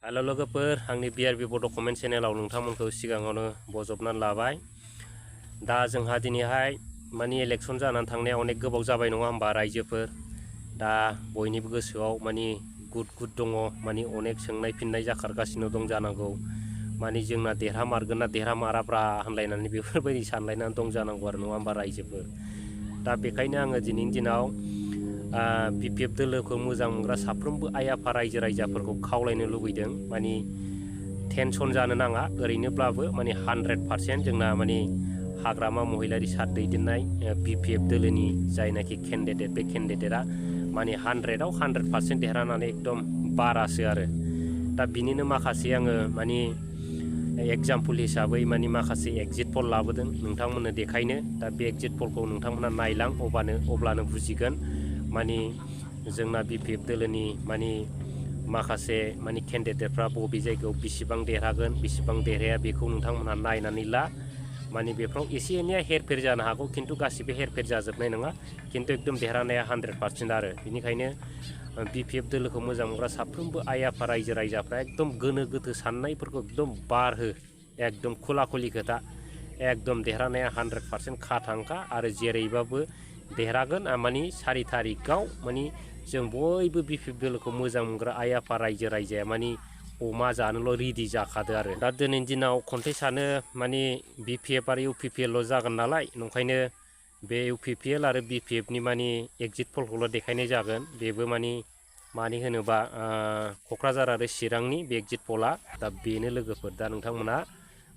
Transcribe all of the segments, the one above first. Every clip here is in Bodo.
हेलो लोगोफोर आंनि BRB बड' कमेन्ट चेनेलाव नोंथांमोनखौ सिगाङावनो बजबनानै लाबाय। दा जोंहा दिनैहाय माने इलेक्सन जानानै थांनाया अनेक गोबाव जाबाय नङा होमबा रायजोफोर। दा बयनिबो गोसोआव माने गुद दङ, माने अनेक सोंनाय फिननाय जाखारगासिनो दं जानांगौ। माने जोंना देरहामारगोन ना देरहामाराब्रा होनलायनानै बेफोरबायदि सानलायनानै दं जानांगौ आरो नङा होमबा रायजोफोर। दा बेखायनो आङो दिनैनि दिनाव BPF दोलोखौ मोजां मोनग्रा साफ्रोमबो आइ आफा रायजो राजाफोरखौ खावलायनो लुबैदों, माने टेनसन जानो नाङा। ओरैनोब्लाबो माने 100% जोंना माने हाग्रामा महिलारि सार दैदेननाय BPF दोलोनि जायनाखि केन्डिडेट, बे केन्डिडेटआ माने 100आव 100% देरहानानै एकदम बारासो आरो। दा बिनिनो माखासे आङो माने एग्जाम्पल हिसाबै माने माखासे एग्जिट पल लाबोदों नोंथांमोननो देखायनो। दा बे एग्जिट पलखौ नोंथांमोना नायलां, अब्लानो बुजिगोन माने जोंना BPF दोलोनि माने माखासे माने केन्डिडेटफ्रा बबे जायगायाव बेसेबां देरहागोन बेसेबां देरहाया बेखौ नोंथांमोनहा नायनानै ला। माने बेफ्राव एसे एनैया हेरफेर जानो हागौ, खिन्थु गासिबो हेरफेर जाजोबनाय नङा, खिन्थु एकदम देरहानाया 100% आरो। बेनिखायनो BPF दोलोखौ मोजां मोनग्रा साफ्रोमबो आइ आफा रायजो राजाफ्रा एकदम गोनो गोथो साननायफोरखौ एकदम बारहो, एकदम खुला खुलि खोथा, एकदम देरहानाया 100% खाथांखा आरो जेरैबाबो देरहागोन। माने 4 तारिखआव माने जों बयबो BPF दोलोखौ मोजां मोनग्रा आइ आफा रायजो राजाया माने अमा जानोल' रेडि जाखादो आरो। दा दिनैनि दिनाव खन्थाइ सानो माने BPF आरो UPPL जागोन नालाय, ओंखायनो बे UPPL आरो BPFनि माने एग्जिट पलखौल' देखायनाय जागोन। बेबो माने होनोबा क'क्राझार आरो चिरांनि बे एग्जिट पला। दा बेनो लोगोफोर, दा नोंथांमोना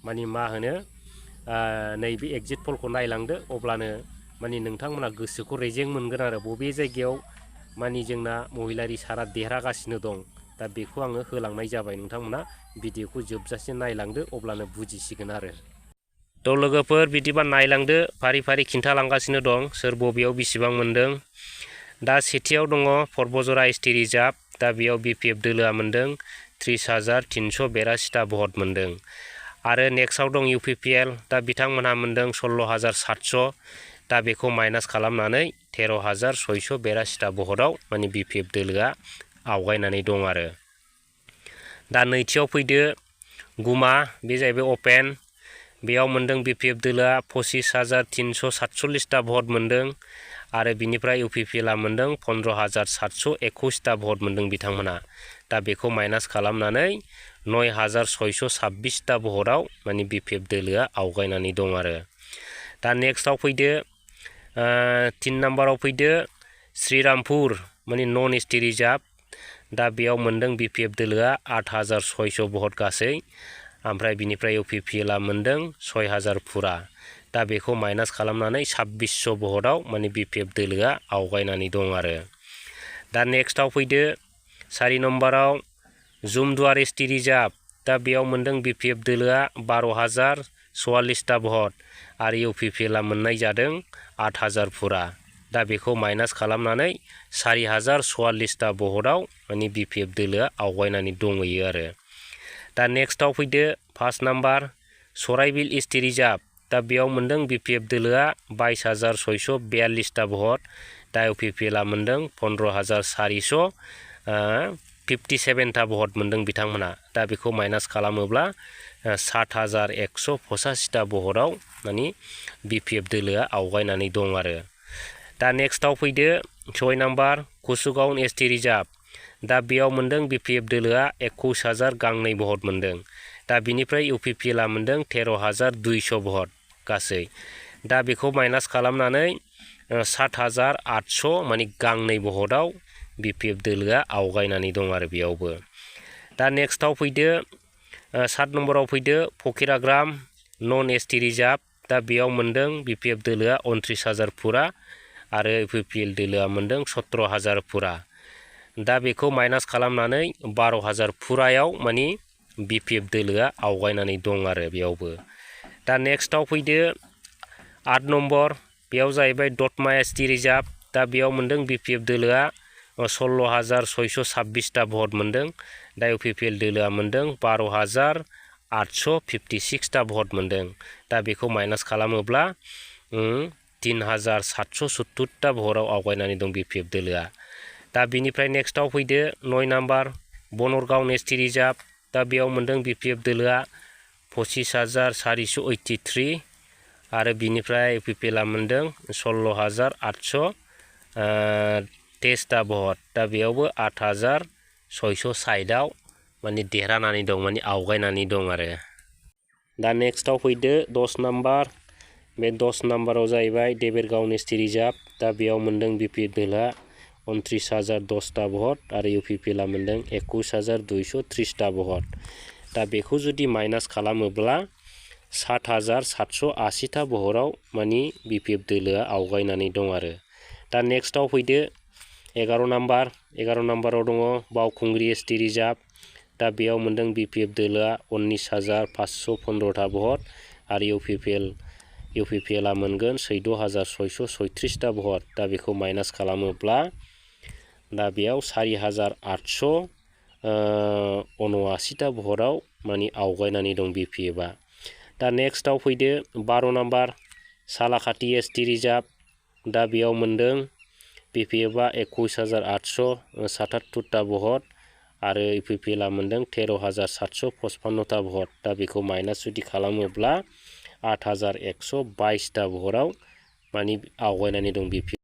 माने मा होनो नैबे एग्जिट पलखौ नायलांदो, अब्लानो माने नोंथांमोना गोसोखौ रेजें मोनगोन आरो बबे जायगायाव माने जोंना महिलारि सारा देरहागासिनो दं। दा बेखौ आङो होलांनाय जाबाय, नोंथांमोना भिडिअखौ जोबजासे नायलांदो, अब्लानो बुजिसिगोन आरो। थ' लोगोफोर बिदिबा नायलांदो, फारि फारि खिन्थालांगासिनो दं सोर बबेयाव बेसेबां मोन्दों। दा सेथियाव दङ परबजरा एसटि रिजार्भ। दा बेयाव BPF दोलोआ मोन्दों 30,382 भट मोन्दों। आरो नेक्स्टआव दं UPPL। दा बिथांमोनहा मोन्दों 16,700। दा बेखौ माइनास खालामनानै 13,682 भटआव माने BPF दोलोआ आवगायनानै दं आरो। दा नैथियाव फैदो गुमा, बे जाहैबाय अपेन। बेयाव मोन्दों BPF दोलोआ 25,347 भट मोन्दों। आरो बिनिफ्राय UPPLआ मोन्दों 15,721 भट मोन्दों बिथांमोनहा। दा बेखौ माइनास खालामनानै 9,626 भटआव माने BPF दोलोआ आवगायनानै दं आरो। दा नेक्स्टआव फैदो 3 नाम्बाराव फैदो श्रीरामपुर, माने नन एसटि रिजार्भ। दा बेयाव मोन्दों BPF दोलोआ 8,600 भट गासै। ओमफ्राय बिनिफ्राय UPPLआ मोन्दों 6,000 फुरा। दा बेखौ माइनास खालामनानै 2,600 भटआव माने BPF दोलोआ आवगायनानै दं आरो। दा नेक्स्टआव फैदो 4 नम्बराव जुमदुवार एसटि रिजार्भ। दा बेयाव मोन्दों BPF दोलोआ 12,044 भट आरो UPPLआ मोननाय जादों 8,000 फुरा। दा बेखौ माइनास खालामनानै 4,044 भटआव माने BPF दोलोआ आवगायनानै दंहैयो आरो। दा नेक्स्टआव फैदो 5 नाम्बार सराइबिल एसटि रिजार्भ। दा बेयाव मोन्दों BPF दोलोआ 22,642 भट। दा UPPLआ मोन्दों 15,457 भट मोन्दों बिथांमोनहा। दा बेखौ माइनास खालामोब्ला 7,185 भटआव माने BPF दोलोआ आवगायनानै दं आरो। दा नेक्स्टआव फैदो 6 नाम्बार कुसुगाव एसटि रिजार्भ। दा बेयाव मोन्दों BPF दोलोआ 21,002 भट मोन्दों। दा बिनिफ्राय UPPLआ मोन्दों 13,200 भट गासै। दा बेखौ माइनास खालामनानै 7,800 माने 2 भटआव BPF दोलोआ आवगायनानै दं आरो बेयावबो। दा नेक्स्टआव फैदो 7 नम्बराव फैदो फकिराग्राम नन एसटि रिजार्भ। दा बेयाव मोन्दों BPF दोलोआ 29,000 फुरा आरो UPPL दोलोआ मोन्दों 17,000 फुरा। दा बेखौ माइनास खालामनानै 12,000 फुरायाव माने BPF दोलोआ आवगायनानै दं आरो बेयावबो। दा नेक्स्टआव फैदो 8 नम्बर, बेयाव जाहैबाय दतमा एसटि रिजार्भ। दा बेयाव मोन्दों BPF दोलोआ 16,626 भट मोन्दों। दा UPPL दोलोआ मोन्दों 12,856 भट मोन्दों। दा बेखौ माइनास खालामोब्ला 3,770 भटआव आवगायनानै दं BPF दोलोआ। दा बिनिफ्राय नेक्स्टआव फैदो 9 नाम्बार बनरगाव एसटि रिजार्भ। दा बेयाव मोनदों BPF दोलोआ 25,483 आरो बिनिफ्राय UPPLआ मोनदों 16,800 23टा भट। दा बेयावबो 8,660आव माने देरहानानै दं, माने आवगायनानै दं आरो। दा नेक्स्टआव फैदो 10 नाम्बार। बे 10 नाम्बाराव जाहैबाय देबेरगाव नेस्टि रिजार्भ। दा बेयाव मोनदों BPF दोलोआ 29,010टा भट आरो UPPLआ मोनदों 21,230टा भट। दा बेखौ जुदि माइनास खालामोब्ला 7,780टा भटआव माने BPF दोलोआ आवगायनानै दं आरो। दा नेक्स्टआव फैदो 11 नाम्बार। 11 नाम्बाराव दङ बावखुंग्रि ST रिजार्भ। दा बेयाव मोनदों BPF दोलोआ 19,515टा भट आरो UPPLआ मोनगोन 14,636टा भट। दा बेखौ माइनास खालामोब्ला दा बेयाव 4,879टा भटआव माने आवगायनानै दं BPFआ। दा नेक्स्टआव फैदो 12 नाम्बार सालाखाथि ST रिजार्भ। दा बेयाव मोनदों BPFआ 21,877टा भट आरो UPPLआ मोनदों 13,755टा भट। दा बेखौ माइनास जुदि खालामोब्ला 8,122टा भटआव माने आवगायनानै दं BPF।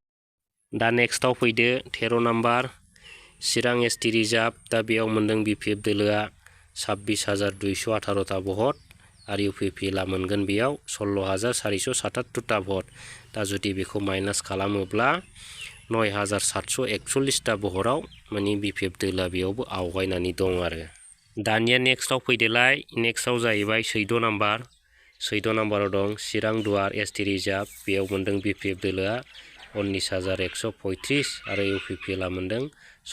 दा नेक्स्टआव फैदो 13 नाम्बार चिरां ST रिजार्भ। दा बेयाव मोनदों BPF दोलोआ 26,218टा भट आरो UPPLआ मोनगोन बेयाव 16,477टा भट। दा जुदि बेखौ माइनास खालामोब्ला 9,741टा भटआव माने BPF दोलोआ बेयावबो आवगायनानै दं आरो। दानिया नेक्स्टआव फैदोलाय। नेक्स्टआव जाहैबाय 14 नाम्बार। 14 नाम्बाराव दं चिरां दुवार ST रिजार्भ। बेयाव मोनदों BPF दोलोआ 19,135 आरो UPPLआ मोनदों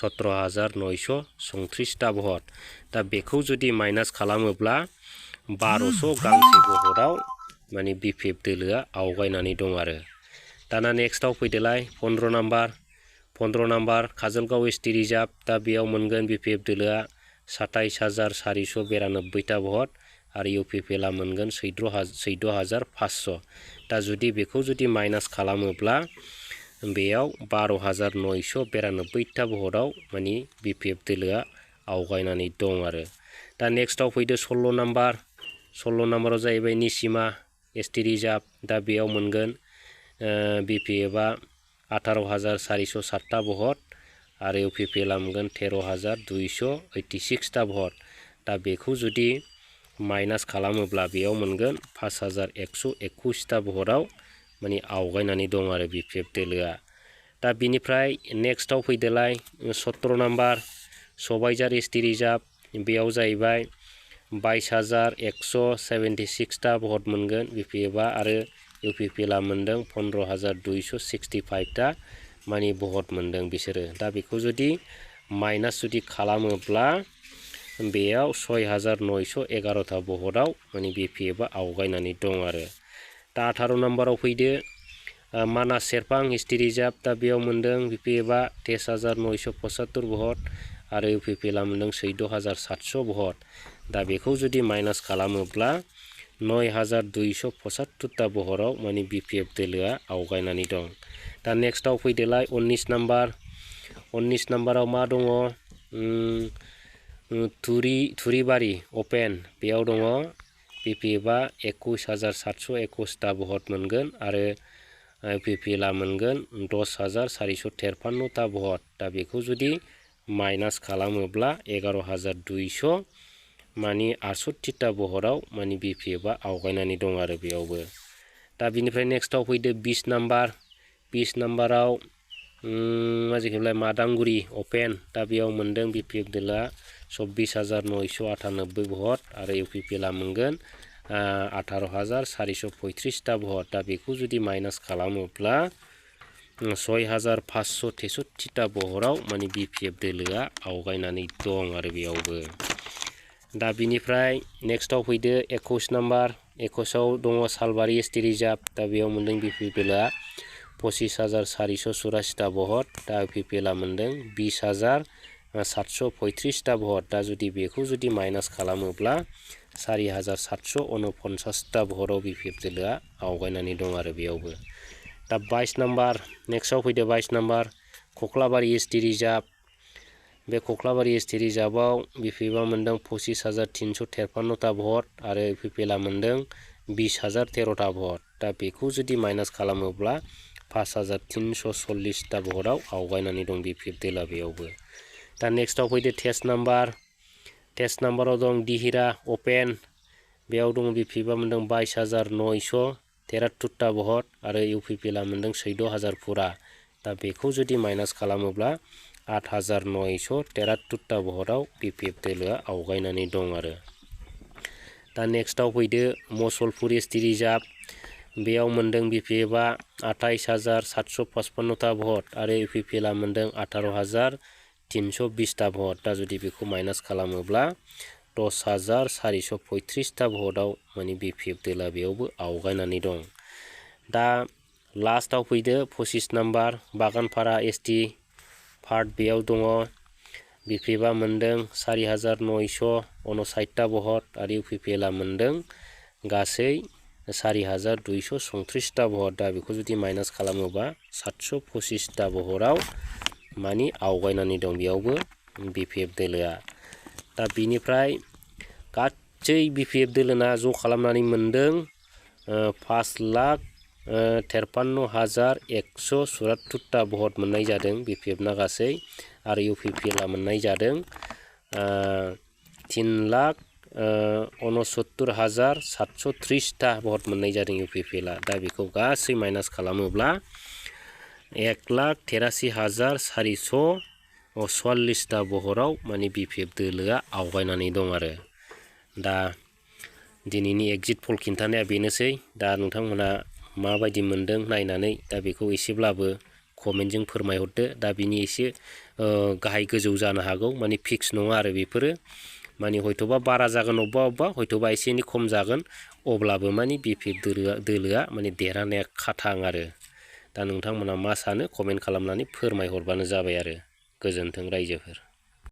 17,934टा भट। दा बेखौ जुदि माइनास खालामोब्ला 1200 गांसे भटआव माने BPF दोलोआ आवगायनानै दं आरो। दाना नेक्स्टआव फैदोलाय 15 number. 15 number Kajalgaon ST reserve. दा बेयाव मोनगोन BPF दोलोआ 27,492टा भट आरो UPPLआ मोनगोन 14,500। दा जुदि बेखौ जुदि माइनास खालामोब्ला बेयाव 12,992टा भटआव माने BPF दोलोआ आवगायनानै दं आरो। दा नेक्स्टआव फैदो 16 नाम्बार। 16 नाम्बाराव जाहैबाय निसिमा ST रिजार्भ। दा बेयाव मोनगोन BPFआ 18,407टा भट आरो UPPLआ मोनगोन 13,286टा भट। दा बेखौ जुदि माइनास खालामोब्ला बेयाव मोनगोन 5,121टा भटआव माने आवगायनानै दं आरो BPF दोलोआ। दा बिनिफ्राय नेक्स्टआव फैदोलाय 17 नाम्बार सबायझार ST रिजार्भ। बेयाव जाहैबाय 22,176टा भट मोनगोन BPFआ आरो UPPLआ मोनदों 15,265टा माने भट मोनदों बिसोरो। दा बेखौ जुदि माइनास जुदि खालामोब्ला बेयाव 6,911टा भटआव माने BPFआ आवगायनानै दं आरो। दा 18 नाम्बाराव फैदो मानास सेरफां ST रिजार्भ। दा बेयाव मोनदों BPFआ 23,975 भट आरो UPPLआ मोनदों 14,700 भट। दा बेखौ जुदि माइनास खालामोब्ला 9,275टा भटआव माने BPF दोलोआ आवगायनानै दं। दा नेक्स्टआव फैदोलाय 19 नाम्बार। 19 नाम्बाराव मा दङ? थुरिबारि अपेन। बेयाव दङ BPFआ 21,721टा भट मोनगोन आरो UPPLआ मोनगोन 10,453टा भट। दा बेखौ जुदि माइनास खालामोब्ला 11,200 माने 68टा भटआव माने BPFआ आवगायनानै दं आरो बेयावबो। दा बिनिफ्राय नेक्स्टआव फैदो 20 नाम्बार। 20 नाम्बाराव मा जाखोलाय मादांगुरि अपेन। दा बेयाव मोनदों BPF दोलोआ 24,998 भट आरो UPPLआ मोनगोन 18,435टा भट। दा बेखौ जुदि माइनास खालामोब्ला 6,563टा भटआव माने BPF दोलोआ आवगायनानै दं आरो बेयावबो। दा बिनिफ्राय नेक्स्टआव फैदो 21 नाम्बार। 21आव दङ सालबारि ST रिजार्भ। दा बेयाव मोनदों BPF दोलोआ 25,484टा भट। दा UPPLआ मोनदों 20,735टा भट। दा जुदि बेखौ जुदि माइनास खालामोब्ला 4,749टा भटआव BPF दोलोआ आवगायनानै दं आरो बेयावबो। दा 22 नाम्बार। नेक्स्टआव फैदो 22 नाम्बार कख्लाबारि ST रिजार्भ। बे कख्लाबारि एसटि रिजार्भआव बिपिएफआ मोनदों 25,353टा भट आरो इउपिपिएलआ मोनदों 20,013टा भट। दा बेखौ जुदि माइनास खालामोब्ला 5,340टा भटआव आवगायनानै दं बिपिएफ दोला बेयावबो। दा नेक्स्टआव फैदो टेस्ट नाम्बाराव दं दिहिरा अपेन, बेयाव दङ बिपिएफआ मोनदों 22,973टा भट आरो इउपिपिएलआ मोनदों 14,000 फुरा। दा बेखौ जुदि माइनास खालामोब्ला 8,973टा भटआव बिपिएफ दोलोआ आवगायनानै दं आरो। दा नेक्स्टआव फैदो मसलपुर एसटि रिजार्भ, बेयाव मोनदों बिपिएफआ 28,755टा भट आरो इउपिपिएलआ मोनदों 18,320टा भट। दा जुदि बेखौ माइनास खालामोब्ला 10,435टा भटआव माने बिपिएफ दोला बेयावबो आवगायनानै दं। दा लास्टआव फैदो 25 नाम्बार बागानपारा एसटि पार्ट, बेयाव दङ बिपिएफआ मोनदों 4,959टा भट आरो इउपिपिएलआ मोनदों गासै 4,234टा भट। दा बेखौ जुदि माइनास खालामोबा 725टा भटआव मानि आवगायनानै दं बेयावबो बिपिएफ दोलोआ। दा बिनिफ्राय गासै बिपिएफ दोलोना ज' खालामनानै मोनदों 5,53,174टा भट मोननाय जादों बिपिएफना गासै, आरो इउपिपिएलआ मोननाय जादों 3,69,730टा भट मोननाय जादों इउपिपिएलआ। दा बेखौ गासै माइनास खालामोब्ला 1,83,444टा भटआव माने बिपिएफ दोलोआ आवगायनानै दं आरो। दा दिनैनि एग्जिट पल खिन्थानाया बेनोसै। दा नोंथांमोना माबायदि मोनदों नायनानै दा बेखौ एसेब्लाबो कमेन्टजों फोरमायहरदो। दा बिनि एसे गाहाय गोजौ जानो हागौ, माने फिक्स नङा आरो बेफोरो, माने हयथ'बा बारा जागोन अबेबा हयथ'बा एसे एनै खम जागोन, अब्लाबो माने बिपिएफ दोलोआ माने देरहानाया खाथां आरो। दा नोंथांमोना मा सानो कमेन्ट खालामनानै फोरमायहरबानो जाबाय आरो। गोजोन्थों रायजोफोर।